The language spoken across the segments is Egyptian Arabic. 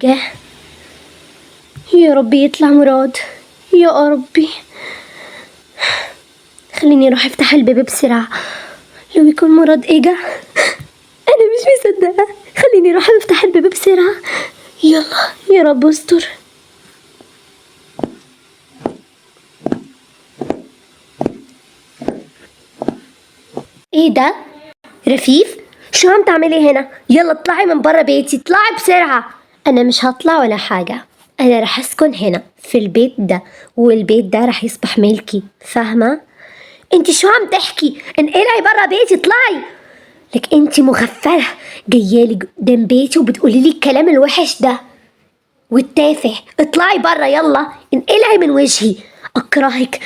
جه. يا ربي يطلع مراد، يا ربي خليني اروح افتح الباب بسرعة. لو يكون مراد اجا انا مش مصدقة. خليني اروح افتح الباب بسرعة. يلا يا رب استر. ايه ده رفيف؟ شو عم تعملي هنا؟ يلا اطلعي من برا بيتي، اطلعي بسرعة. انا مش هطلع ولا حاجة، انا رح اسكن هنا في البيت ده، والبيت ده رح يصبح ملكي، فاهمة؟ انت شو عم تحكي؟ انقلعي برا بيتي، اطلعي. لك انت مغفلة، جايالي قدام بيتي وبتقولي لي الكلام الوحش ده والتافه. اطلعي برا، يلا انقلعي من وجهي، اكرهك.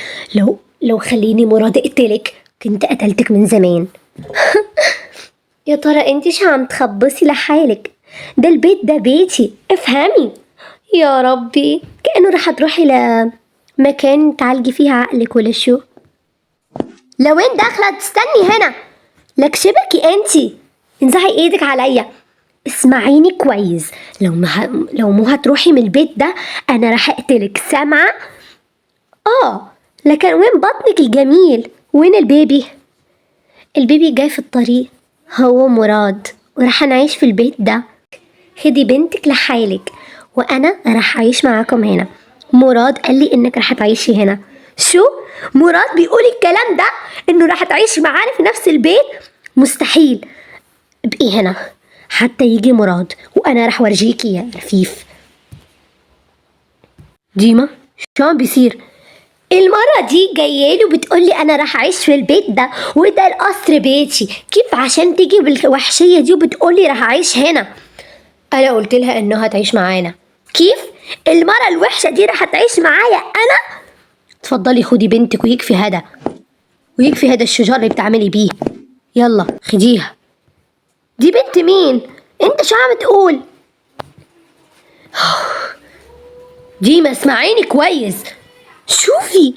لو خليني مراد اقتلك كنت قتلتك من زمان. يا ترى انت شو عم تخبصي لحالك؟ ده البيت ده بيتي، افهمي. يا ربي كأنه رح تروحي لمكان تعالجي فيها عقلك ولا شو؟ لوين داخلة؟ تستني هنا لك شبكي انتي، انزعي ايدك عليا. اسمعيني كويس، لو مو هتروحي من البيت ده انا رح اقتلك، سامعة؟ لكن وين بطنك الجميل؟ وين البيبي؟ البيبي جاي في الطريق، هو مراد، ورح نعيش في البيت ده. خدي بنتك لحالك وانا رح اعيش معاكم هنا. مراد قال لي انك رح تعيشي هنا. شو؟ مراد بيقول الكلام ده انه رح تعيش معانا في نفس البيت؟ مستحيل، ابقي هنا حتى يجي مراد وانا رح ورجيكي يا رفيف. ديما شو عم بيصير؟ المرة دي جايالي وبتقولي انا راح اعيش في البيت ده وده القصر بيتي، كيف عشان تيجي بالوحشية دي وبتقولي راح اعيش هنا؟ انا قلت لها انها تعيش معانا. كيف؟ المرة الوحشة دي راح تعيش معايا انا؟ اتفضلي خدي بنتك ويكفي هذا، ويكفي هذا الشجار اللي بتعملي بيه. يلا خديها. دي بنت مين؟ انت شو عم تقول؟ ديما اسمعيني كويس، شوفي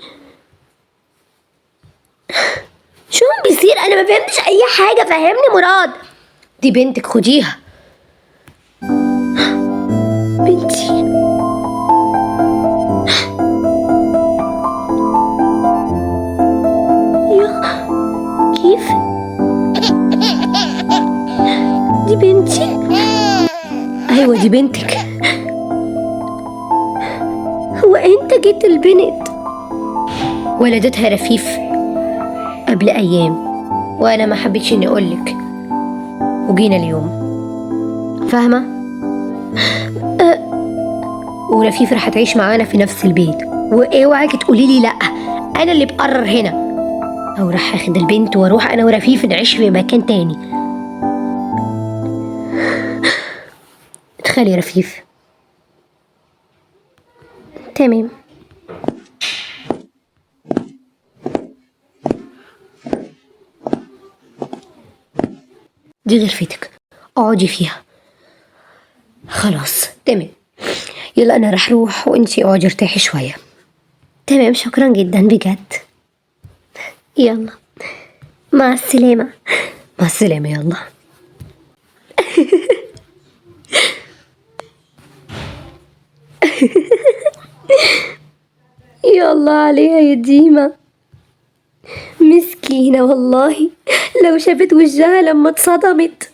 شو عم بيصير، انا ما فهمتش اي حاجه، فهمني مراد. دي بنتك خديها. بنتي؟ يا كيف دي بنتي؟ ايوه دي بنتك. هو انت جيت البنت؟ ولدتها رفيف قبل ايام وانا ما حبيتش اني اقولك، وجينا اليوم، فاهمه؟ ورفيف رح تعيش معانا في نفس البيت، واوعك تقولي لي لا، انا اللي بقرر هنا، او رح اخد البنت واروح انا ورفيف نعيش في مكان تاني. ادخلي رفيف. تمام. دي غرفتك، اقعدي فيها. خلاص تمام، يلا انا رح روح وانتي اقعدي ارتاحي شوية. تمام، شكرا جدا بجد. يلا مع السلامة. مع السلامة. يلا. يلا عليها يا ديما، مسكينة والله، لو شافت وجهها لما اتصدمت.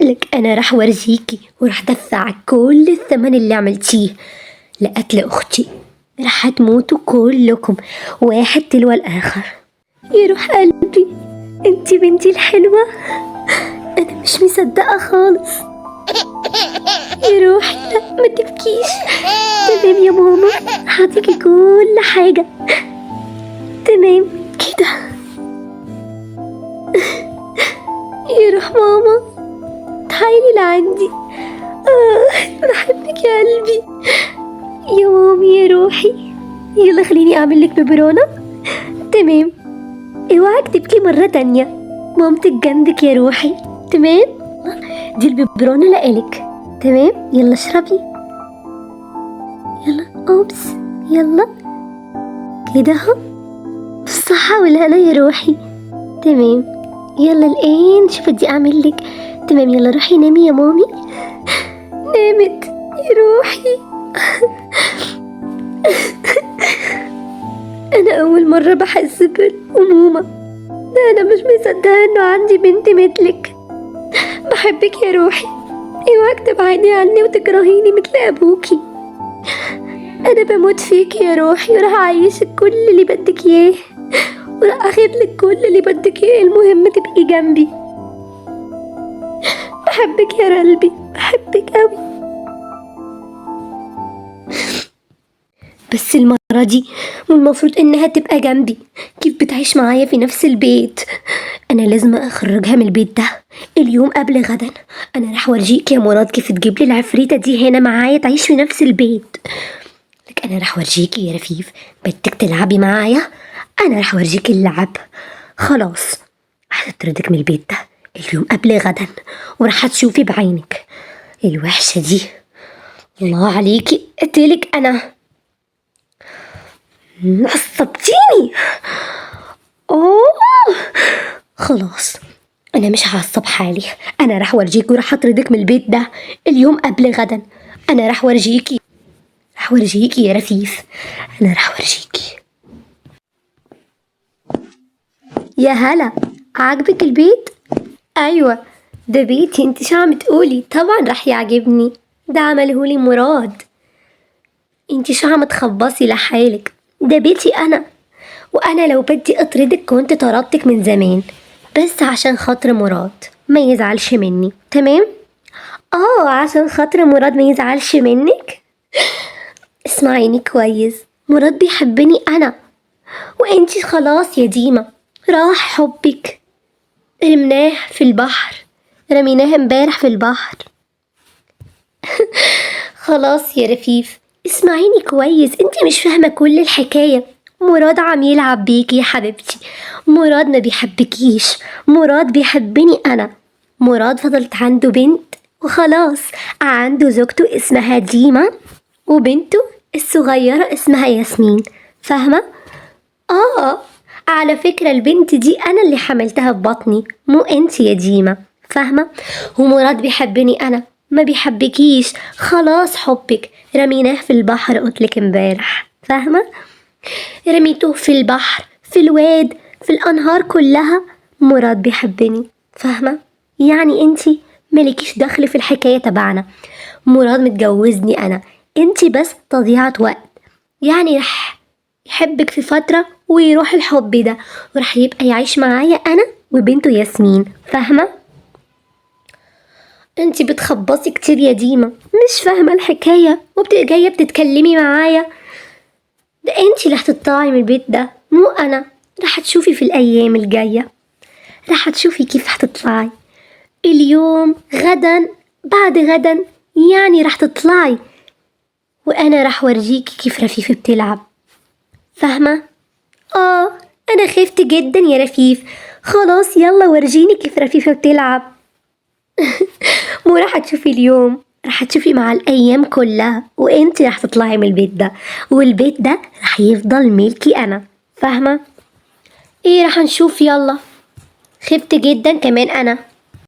لك انا رح ورجيكي ورح دفعك كل الثمن اللي عملتيه لقتل اختي، رح تموتوا كلكم واحد تلو الاخر. يا روح قلبي انتي بنتي الحلوة، انا مش مصدقة خالص. يا روحي لا ما تبكيش. تمام يا ماما، هعطيكي كل حاجة. تمام كده. يا روح ماما تعالي لعندي، بحبك يا قلبي يا مامي يا روحي. يلا خليني اعمل لك ببرونة. تمام، اوعك تبكي مرة تانية، مامتك جنبك يا روحي. تمام، دي الببرونة لإلك. تمام، يلا اشربي. يلا اوبس، يلا كده اهو، بالصحة والهنا يا روحي. تمام، يلا الآن شو بدي أعمل لك. تمام، يلا روحي نامي يا مامي. نامت يا روحي. أنا أول مرة بحس بالأمومة، ده أنا مش مصدقة إنه عندي بنت مثلك. بحبك يا روحي، اوعك تبعدي عني وتكرهيني مثل أبوكي. أنا بموت فيك يا روحي، وراح أعيشك كل اللي بدك إياه، وراح أخدلك كل اللي بدك إياه، المهم تبقي جنبي. بحبك يا قلبي، بحبك أوي. بس المرة دي والمفروض إنها تبقى جنبي، كيف بتعيش معايا في نفس البيت؟ أنا لازم أخرجها من البيت ده اليوم قبل غدا. أنا راح أورجيك يا مراد كيف تجيب لي العفريتة دي هنا معايا تعيش في نفس البيت. لك أنا راح أورجيكي يا رفيف، بدك تلعبي معايا؟ أنا راح أورجيكي اللعب. خلاص هتطردك من البيت ده اليوم قبل غدا، وراح تشوفي بعينك الوحشة دي. الله عليكي، قتلك أنا، عصبتيني. أوه خلاص أنا مش هعصب حالي، أنا راح أورجيكي وراح أطردك من البيت ده اليوم قبل غدا. أنا راح أورجيكي، راح أورجيكي يا رفيف، أنا راح أورجيكي. يا هلا، عاجبك البيت؟ أيوة ده بيتي، انت شو عم تقولي؟ طبعا راح يعجبني، ده عملهولي مراد. انت شو عم تخبصي لحالك؟ ده بيتي أنا، وأنا لو بدي أطردك كنت طردتك من زمان، بس عشان خاطر مراد ما يزعلش مني، تمام؟ عشان خاطر مراد ما يزعلش منك؟ اسمعيني كويس، مراد بيحبني أنا، وانتي خلاص يا ديما راح حبك، رمناه في البحر، رميناه امبارح في البحر. خلاص يا رفيف اسمعيني كويس، انتي مش فاهمة كل الحكاية. مراد عم يلعب بيكي يا حبيبتي، مراد ما بيحبكيش، مراد بيحبني أنا. مراد فضلت عنده بنت وخلاص، عنده زوجته اسمها ديما وبنته الصغيرة اسمها ياسمين، فاهمة؟ على فكرة البنت دي أنا اللي حملتها في بطني، مو انتي يا ديما، فاهمة؟ ومراد بيحبني أنا، ما بيحبكيش، خلاص حبك رميناه في البحر قلتلك امبارح، فاهمة؟ رميته في البحر، في الواد، في الأنهار كلها، مراد بيحبني، فاهمة؟ يعني انتي مالكيش دخل في الحكاية تبعنا، مراد متجوزني أنا، انتي بس تضيعة وقت، يعني رح يحبك في فترة ويروح الحب ده، ورح يبقى يعيش معايا أنا وبنته ياسمين، فاهمة؟ انتي بتخبصي كتير يا ديما، مش فاهمة الحكاية وبتبقي جاية بتتكلمي معايا. ده انتي اللي هتطلعي من البيت ده مو أنا، رح تشوفي في الأيام الجاية، رح تشوفي كيف هتطلعي اليوم، غدا، بعد غدا، يعني رح تطلعي، وأنا رح ورجيكي كيف رفيف بتلعب، فاهمة؟ أنا خفت جدا يا رفيف، خلاص يلا ورجيني كيف رفيفة بتلعب. مو رح تشوفي اليوم، رح تشوفي مع الأيام كلها، وانتي رح تطلعي من البيت ده، والبيت ده رح يفضل ملكي أنا، فاهمة؟ ايه رح نشوف، يلا. خفت جدا كمان أنا،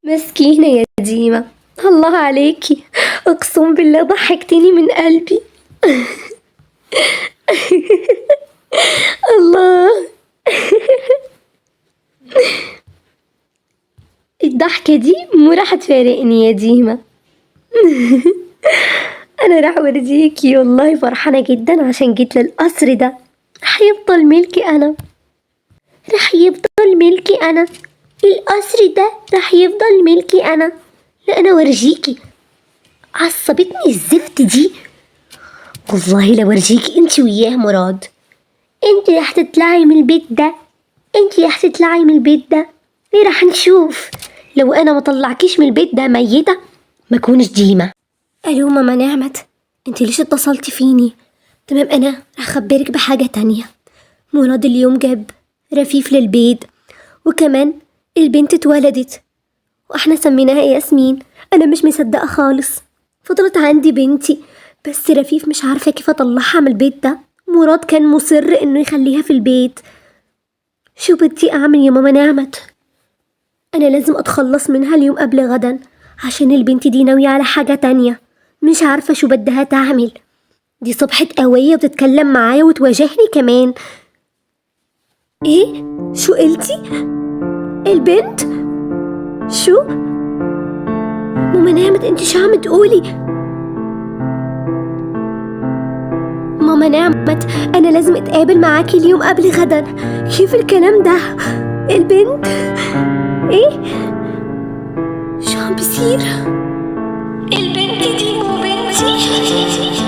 مسكينة يا ديما، الله عليكي، أقسم بالله ضحكتيني من قلبي. الله، الضحكة دي مو راح تفارقني يا ديما. أنا راح أورجيكي، والله فرحانة جدا عشان جيت للقصر ده، راح يفضل ملكي أنا، راح يفضل ملكي أنا، القصر ده راح يفضل ملكي أنا. لا أنا ورجيكي، عصبتني الزفت دي، والله لو ورجيكي انتي وياه مراد، انتي راح تطلعي من البيت ده، انتي راح تطلعي من البيت ده. ايه راح نشوف لو انا ما طلعكيش من البيت ده ميتة ما كونش ديما. الو ماما نعمت، انتي ليش اتصلتي فيني؟ تمام انا راح اخبرك بحاجة تانية. مراد اليوم جاب رفيف للبيت، وكمان البنت اتولدت واحنا سميناها ياسمين. انا مش مصدقة خالص، فضلت عندي بنتي، بس رفيف مش عارفة كيف اطلعها من البيت ده. مراد كان مصر انه يخليها في البيت. شو بدي اعمل يا ماما نعمت؟ انا لازم اتخلص منها اليوم قبل غدا، عشان البنت دي ناوية على حاجة تانية. مش عارفة شو بدها تعمل. دي صبحت قوية وبتتكلم معايا وتواجهني كمان. ايه؟ شو قلتي؟ البنت؟ شو؟ ماما نعمت انت شو عم تقولي؟ ماما نعمت انا لازم اتقابل معاكي اليوم قبل غدا. كيف الكلام ده؟ البنت؟ ايه؟ شو عم بيصير؟ البنت دي مو بنتي.